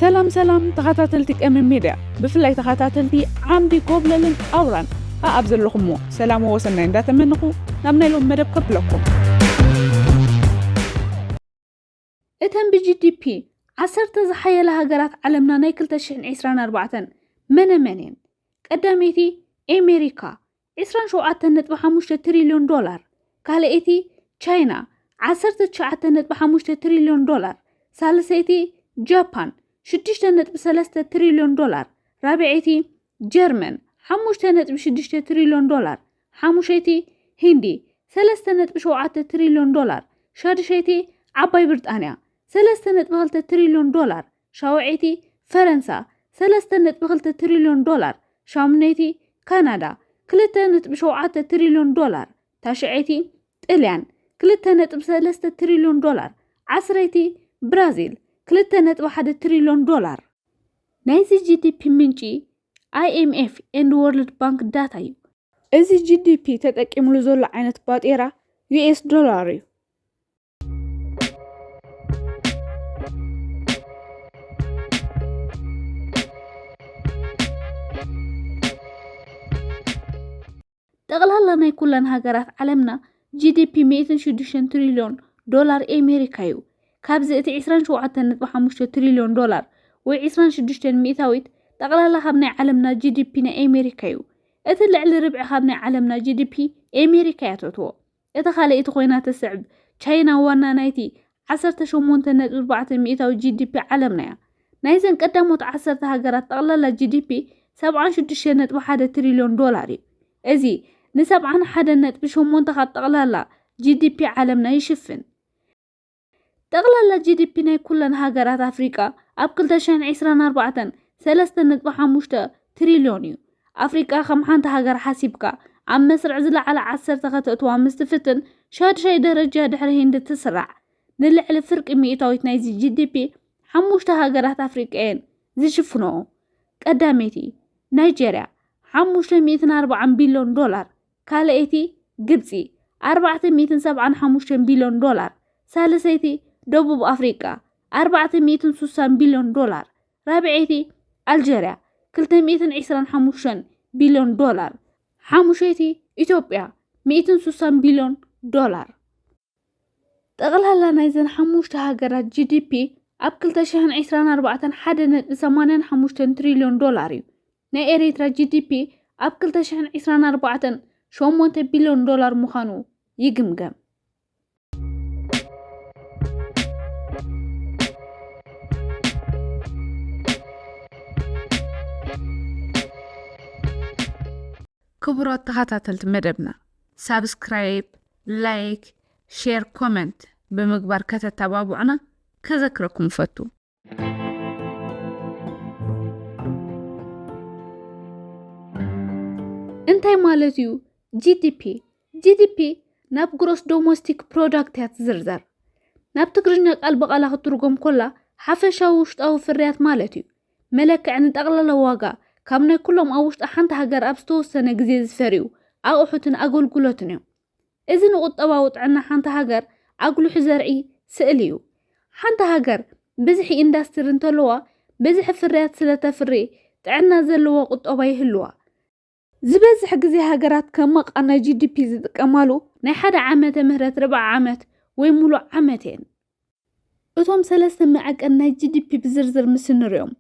ሰላም ሰላም ተኸታተልቲ ቀመም ሜድያ፣ ብፍላይ ተኸታተልቲ ዓምዲ ጎብለልን ኣውራን ኣኣብ ዘለኹምዎ ሰላም ወሰናይ እንዳተመንኹ ናብ ናይ ሎም መደብ ከብለኩም። እተን ብ GDP ዓሰርተ ዝሓየላ ሃገራት ዓለምና ናይ ክልተ ሽሕን ዕስራን ኣርባዕተን መነ መን እየን? ቀዳመይቲ ኤሜሪካ ዕስራን ሸውዓተን ነጥቢ ሓሙሽተ ትሪልዮን ዶላር፣ ካልኣይቲ ቻይና ዓሰርተ ትሽዓተ ነጥቢ ሓሙሽተ ትሪልዮን ዶላር፣ ሳልሰይቲ ጃፓን ሽዱሽተ ነጥቢ ሰለስተ ትሪልዮን ዶላር፣ ራብዐይቲ ጀርመን ሓሙሽተ ነጥቢ ሽዱሽተ ትሪልዮን ዶላር፣ ሓሙሸይቲ ሂንዲ ሰለስተ ነጥቢ ሸውዓተ ትሪልዮን ዶላር፣ ሻድሸይቲ ዓባይ ብሪጣንያ ሰለስተ ነጥቢ ክልተ ትሪልዮን ዶላር፣ ሻውዐይቲ ፈረንሳ ሰለስተ ነጥቢ ክልተ ትሪልዮን ዶላር፣ ሻሙነይቲ ካናዳ ክልተ ነጥቢ ሸውዓተ ትሪልዮን ዶላር፣ ታሽዐይቲ ጥልያን ክልተ ነጥቢ ሰለስተ ትሪልዮን ዶላር፣ ዓስረይቲ ብራዚል ክልተ ነጥቢ ሓደ ትሪልዮን ዶላር። ናይዚ GDP ምንጪ I M F and World Bank ዳታ እዩ። እዚ GDP ተጠቂምሉ ዘሎ ዓይነት ባጤራ ዩ ኤስ ዶላር እዩ። ጠቕላላ ናይ ኩለን ሃገራት ዓለምና GDP ሚእትን ሽዱሽተን ትሪልዮን ዶላር ኤሜሪካ እዩ። ካብዚ እቲ ዕስራን ሸውዓተን ነጥቢ ሓሙሽተ ትሪልዮን ዶላር ወይ ዕስራን ሽዱሽተን ሚእታዊት ጠቕላላ ካብ ናይ ዓለምና GDP ናይ ኤሜሪካ እዩ። እቲ ልዕሊ ርብዒ ካብ ናይ ዓለምና GDP ኤሜሪካ እያ ተእትዎ። እታ ካልኣይቲ ኮይና ትስዕብ ቻይና ዋና ናይቲ ዓሰርተ ሸሞንተ ነጥቢ ኣርባዕተ ሚእታዊ GDP ዓለምና እያ። ናይዘን ቀዳሞት ዓሰርተ ሃገራት ጠቕላላ GDP ሰብዓን ሽዱሽተ ነጥቢ ሓደ ትሪልዮን ዶላር እዩ። እዚ ንሰብዓን ሓደ ነጥቢ ሸሞንተ ካብ ጠቕላላ GDP ዓለምና ይሽፍን። ጠቕላላ GDP ናይ ኩለን ሃገራት ኣፍሪቃ ኣብ ክልተ ሽሕን ዕስራን ኣርባዕተን ሰለስተ ነጥቢ ሓሙሽተ ትሪልዮን እዩ። ኣፍሪቃ ከም ሓንቲ ሃገር ሓሲብካ ኣብ መስርዕ ዝለዓለ ዓሰርተ ከተእትዋ ምስ ትፍትን ሻድሻይ ደረጃ ድሕሪ ሂንዲ ትስራዕ። ንልዕሊ ፍርቂ ሚእታዊት ናይዚ GDP ሓሙሽተ ሃገራት ኣፍሪቃ እየን ዝሽፍንኦ። ቀዳመይቲ ናይጀርያ ሓሙሽተ ሚእትን ኣርባዓን ቢልዮን ዶላር፣ ካልኣይቲ ግብጺ ኣርባዕተ ሚእትን ሰብዓን ሓሙሽተን ቢልዮን ዶላር፣ ሳልሰይቲ ደቡብ ኣፍሪቃ ኣርባዕተ ሚእትን ስሳን ቢልዮን ዶላር፣ ራብዐይቲ ኣልጀርያ ክልተ ሚእትን ዕስራን ሓሙሽተን ቢልዮን ዶላር፣ ሓሙሸይቲ ኢትዮጵያ ሚእትን ስሳን ቢልዮን ዶላር። ጠቕላላ ናይዘን ሓሙሽተ ሃገራት GDP ኣብ ክልተ ሽሕን ዕስራን ኣርባዕተን ሓደ ነጥቢ ሰማንያን ሓሙሽተን ትሪልዮን ዶላር እዩ። ናይ ኤሪትራ GDP ኣብ ክልተ ሽሕን ዕስራን ኣርባዕተን ሸሞንተ ቢልዮን ዶላር ምዃኑ ይግምገም። ክቡራት ተኸታተልቲ መደብና፣ ሳብስክራይብ፣ ላይክ፣ ሼር፣ ኮመንት ብምግባር ከተተባብዑና ከዘክረኩም እፈቱ። እንታይ ማለት እዩ GDP? GDP ናብ ግሮስ ዶሞስቲክ ፕሮዳክት እያ ትዝርዘር። ናብ ትግርኛ ቃል ብቓላ ክትትርጎም ኮላ ሓፈሻዊ ውሽጣዊ ፍርያት ማለት እዩ። መለክዒ ንጠቕላላ ዋጋ ካብ ናይ ኩሎም ኣብ ውሽጢ ሓንቲ ሃገር ኣብ ዝተወሰነ ግዜ ዝፈርዩ ኣቑሑትን ኣገልግሎትን እዮም። እዚ ንቁጠባዊ ጥዕና ሓንቲ ሃገር ኣጉሊሑ ዘርኢ ስእሊ እዩ። ሓንቲ ሃገር ብዝሒ ኢንዳስትሪ እንተለዋ፣ ብዝሒ ፍርያት ስለ ተፍሪ ጥዕና ዘለዎ ቁጠባ ይህልዋ። ዝበዝሕ ግዜ ሃገራት ከም መቓን ናይ GDP ዝጥቀማሉ ናይ ሓደ ዓመተ ምህረት ርብዓ ዓመት ወይ ሙሉእ ዓመት እየን። እቶም ሰለስተ መዐቀን ናይ GDP ብዝርዝር ምስ እንሪኦም፣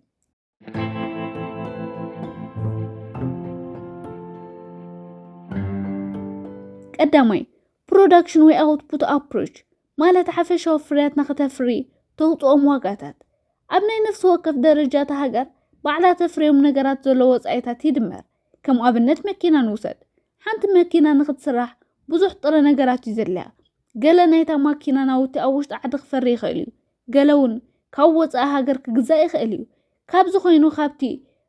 ቀዳማይ ፕሮዳክሽን ወይ ኣውትፑት ኣፕሮች ማለት ሓፈሻዊ ፍርያት ንክተፍሪ ተውፅኦም ዋጋታት ኣብ ናይ ነፍሲ ወከፍ ደረጃ እታ ሃገር ባዕላ ተፍርዮም ነገራት ዘሎ ወፃኢታት ይድመር። ከም ኣብነት መኪና ንውሰድ። ሓንቲ መኪና ንክትስራሕ ብዙሕ ጥረ ነገራት እዩ ዘድልያ። ገለ ናይታ ማኪና ናውቲ ኣብ ውሽጢ ዓዲ ክፈሪ ይኽእል እዩ። ገለ እውን ካብ ወፃኢ ሃገር ክግዛእ ይኽእል እዩ። ካብዚ ኮይኑ ካብቲ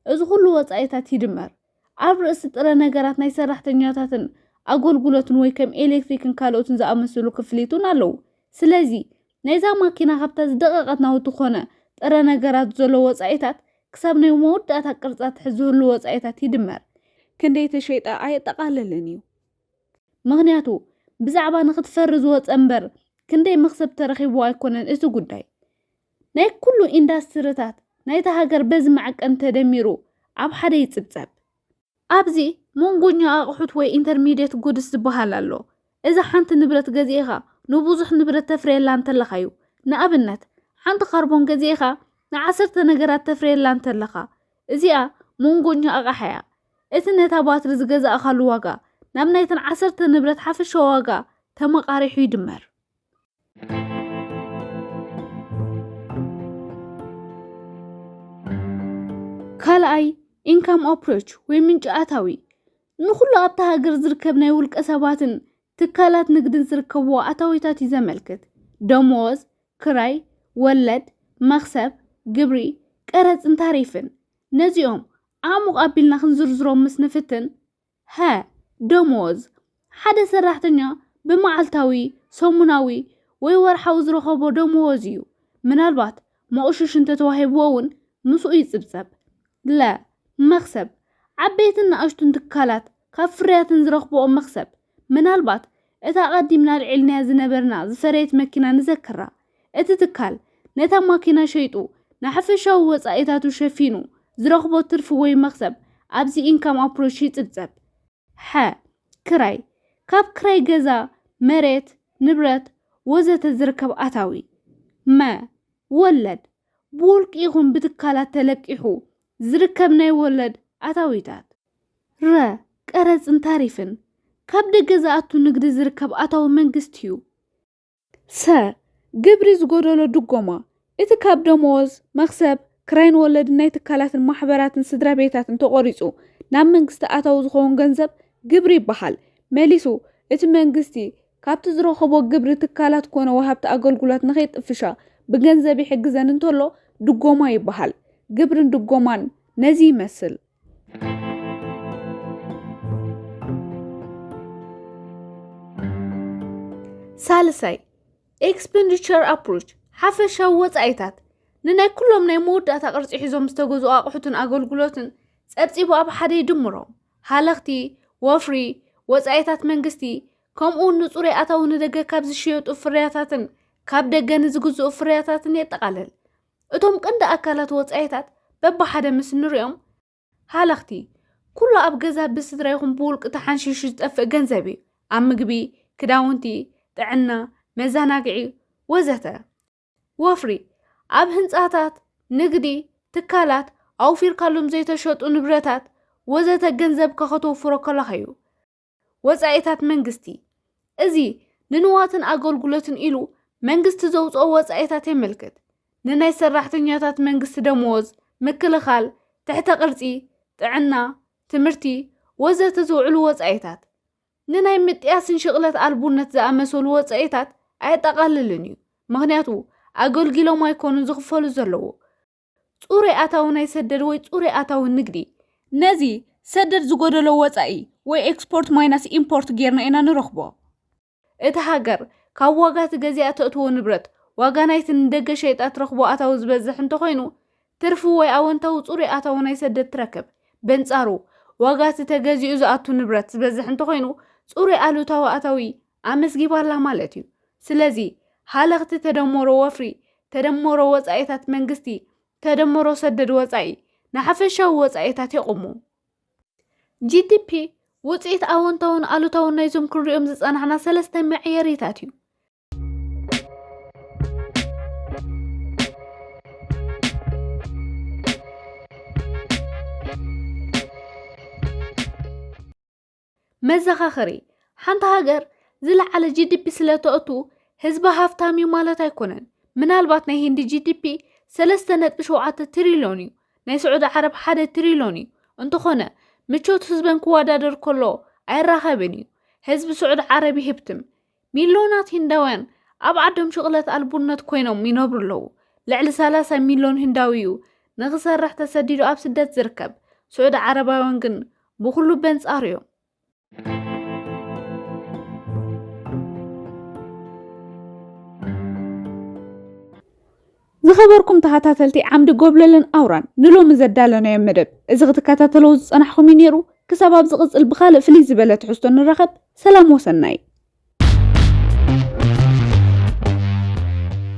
እዚ ኩሉ ወፃኢታት ይድመር ኣብ ርእሲ ጥረ ነገራት ናይ ሰራሕተኛታትን ኣገልግሎትን ወይ ከም ኤሌክትሪክን ካልኦትን ዝኣመሰሉ ክፍሊት እውን ኣለዉ። ስለዚ ናይዛ ማኪና ካብታ ዝደቐቐት ናውቲ ኮነ ጥረ ነገራት ዘሎ ወፃኢታት ክሳብ ናይ መወዳእታ ቅርፃ ትሕዝ ዝህሉ ወፃኢታት ይድመር። ክንደይ ተሸይጠ ኣየጠቓልልን እዩ። ምኽንያቱ ብዛዕባ ንክትፈሪ ዝወፀ እምበር ክንደይ መኽሰብ ተረኺብዎ ኣይኮነን እቲ ጉዳይ። ናይ ኩሉ ኢንዳስትሪታት ናይታ ሃገር በዚ መዐቀን ተደሚሩ ኣብ ሓደ ይጽብጸብ። ኣብዚ መንጎኛ ኣቕሑት ወይ ኢንተርሚድየት ጉድስ ዝበሃል ኣሎ። እዚ ሓንቲ ንብረት ገዚእኻ ንብዙሕ ንብረት ተፍርየላ እንተለኻ እዩ። ንኣብነት፣ ሓንቲ ካርቦን ገዚእኻ ንዓሰርተ ነገራት ተፍርየላ እንተለኻ፣ እዚኣ መንጎኛ ኣቕሓ እያ። እቲ ነታ ባትሪ ዝገዛእኻሉ ዋጋ ናብ ናይተን ዓሰርተ ንብረት ሓፈሻዊ ዋጋ ተመቓሪሑ ይድመር። ካልኣይ፣ ኢንካም ኣፕሮች ወይ ምንጪ ኣታዊ። ንኹሉ ኣብታ ሃገር ዝርከብ ናይ ውልቀ ሰባትን ትካላት ንግድን ዝርከብዎ ኣታዊታት እዩ ዘመልክት። ደሞዝ፣ ክራይ፣ ወለድ፣ መኽሰብ፣ ግብሪ፣ ቀረጽን ታሪፍን። ነዚኦም ዓሙቕ ኣቢልና ክንዝርዝሮም ምስ ንፍትን፣ ሀ፣ ደሞዝ። ሓደ ሰራሕተኛ ብመዓልታዊ፣ ሰሙናዊ ወይ ወርሓዊ ዝረኸቦ ደሞዝ እዩ። ምናልባት መቑሽሽ እንተተዋሂብዎ እውን ምስኡ ይጽብጸብ። ለ፣ መኽሰብ። ዓበይትን ንኣሽቱን ትካላት ካብ ፍርያትን ዝረኽብኦ መኽሰብ። ምናልባት እታ ኣቐዲምና ኣልዒልናያ ዝነበርና ዝፈረየት መኪና ንዘክራ። እቲ ትካል ነታ ማኪና ሸይጡ ንሓፈሻዊ ወጻኢታቱ ሸፊኑ ዝረኽቦ ትርፊ ወይ መኽሰብ ኣብዚ ኢንካም ኣፕሮች ይጽብጸብ። ሐ፣ ክራይ። ካብ ክራይ ገዛ፣ መሬት፣ ንብረት ወዘተ ዝርከብ ኣታዊ። መ፣ ወለድ። ብውልቂ ይኹን ብትካላት ተለቂሑ ዝርከብ ናይ ወለድ ኣታዊታት። ረ፣ ቀረጽን ታሪፍን። ካብ ደገ ዝኣቱ ንግዲ ዝርከብ ኣታዊ መንግስቲ እዩ። ሰ፣ ግብሪ ዝጎደሎ ድጎማ። እቲ ካብ ደመወዝ፣ መኽሰብ፣ ክራይን ወለድን ናይ ትካላትን ማሕበራትን ስድራ ቤታትን ተቖሪጹ ናብ መንግስቲ ኣታዊ ዝኸውን ገንዘብ ግብሪ ይበሃል። መሊሱ፣ እቲ መንግስቲ ካብቲ ዝረኸቦ ግብሪ ትካላት ኮነ ወሃብቲ ኣገልግሎት ንኸይጥፍሻ ብገንዘብ ይሕግዘን እንተሎ ድጎማ ይበሃል። ግብርን ድጎማን ነዚ ይመስል። ሳልሳይ፣ ኤክስፐንዲቸር ኣፕሮች፣ ሓፈሻዊ ወጻኢታት። ንናይ ኩሎም ናይ መወዳእታ ቅርጺ ሒዞም ዝተገዝኡ ኣቑሑትን ኣገልግሎትን ጸብጺቡ ኣብ ሓደ ይድምሮም። ሃለኽቲ፣ ወፍሪ፣ ወጻኢታት መንግስቲ፣ ከምኡ እውን ንጽሩይ ኣታዊ ንደገ ካብ ዝሽየጡ ፍርያታትን ካብ ደገ ንዝግዝኡ ፍርያታትን የጠቓልል። እቶም ቀንዲ ኣካላት ወጻኢታት በብሓደ ምስ እንሪኦም፣ ሃለኽቲ፣ ኩሉ ኣብ ገዛ ብስድራ ይኹን ብውልቂ ተሓንሺሹ ዝጠፍእ ገንዘብ እዩ። ኣብ ምግቢ፣ ክዳውንቲ፣ ጥዕና፣ መዘናግዒ ወዘተ። ወፍሪ፣ ኣብ ህንጻታት፣ ንግዲ፣ ትካላት፣ ኣውፊርካሎም ዘይተሸጡ ንብረታት ወዘተ ገንዘብካ ከተውፍሮ ከለኻ እዩ። ወጻኢታት መንግስቲ፣ እዚ ንንዋትን ኣገልግሎትን ኢሉ መንግስቲ ዘውጽኦ ወጻኢታት የመልክት። ንናይ ሰራሕተኛታት መንግስቲ ደመወዝ፣ ምክልኻል፣ ትሕተ ቅርጺ፣ ጥዕና፣ ትምህርቲ ወዘተ ዝውዕሉ ወጻኢታት። ንናይ ምጥያስን ሽቕለት ኣልቡነት ዝኣመሰሉ ወጻኢታት ኣየጠቓልልን እዩ። ምኽንያቱ ኣገልጊሎም ኣይኮኑን ዝኽፈሉ ዘለዉ። ጽሩይ ኣታዊ ናይ ሰደድ ወይ ጽሩይ ኣታዊ ንግዲ። ነዚ ሰደድ ዝጎደሎ ወጻኢ ወይ ኤክስፖርት ማይናስ ኢምፖርት ጌርና ኢና ንረኽቦ። እታ ሃገር ካብ ዋጋ እቲ ገዚኣ ተእትዎ ንብረት፣ ዋጋ ናይቲ ንደገ ሸይጣ ትረኽቦ ኣታዊ ዝበዝሕ እንተኾይኑ፣ ትርፊ ወይ ኣወንታዊ ጽሩይ ኣታዊ ናይ ሰደድ ትረክብ። በንጻሩ፣ ዋጋ እቲ ተገዚኡ ዝኣቱ ንብረት ዝበዝሕ እንተኾይኑ፣ ጽሩይ ኣሉታዊ ኣታዊ ኣመዝጊባ ኣላ ማለት እዩ። ስለዚ፣ ሃለኽቲ ተደመሮ ወፍሪ፣ ተደመሮ ወጻኢታት መንግስቲ፣ ተደመሮ ሰደድ ወጻኢ፣ ንሓፈሻዊ ወጻኢታት የቑሙ። ጂ ዲ ፒ ውጽኢት ኣወንታውን ኣሉታውን ናይዞም ክንሪኦም ዝጸናሕና ሰለስተ መዕየሪታት እዩ። መዘኻኸሪ፣ ሓንቲ ሃገር ዝለዓለ ጂ ዲ ፒ ስለ ተእቱ ህዝባ ሃፍታም እዩ ማለት ኣይኮነን። ምናልባት ናይ ሂንዲ ጂ ዲ ፒ ሰለስተ ነጥቢ ሸውዓተ ትሪልዮን እዩ፣ ናይ ስዑዲ ዓረብ ሓደ ትሪልዮን እዩ። እንተኾነ፣ ምቾት ህዝበን ክወዳደር ከሎ ኣይራኸብን እዩ። ህዝቢ ስዑዲ ዓረብ ይህብትም። ሚልዮናት ሂንዳውያን ኣብ ዓዶም ሽቕለት ኣልቡነት ኮይኖም ይነብሩ ኣለዉ። ልዕሊ ሰላሳ ሚልዮን ሂንዳዊ እዩ ንኽሰርሕ ተሰዲዱ ኣብ ስደት ዝርከብ። ስዑዲ ዓረባውያን ግን ብኹሉ በንጻሩ እዮም። ዝኸበርኩም ተኸታተልቲ ዓምዲ ጎብለልን ኣውራን፣ ንሎሚ ዘዳለናዮ መደብ እዚ ክትከታተልዎ ዝጸናሕኩም እዩ ነይሩ። ክሳብ ኣብ ዝቕጽል ብኻልእ ፍልይ ዝበለ ትሕዝቶ ንራኸብ። ሰላም ወሰናይ።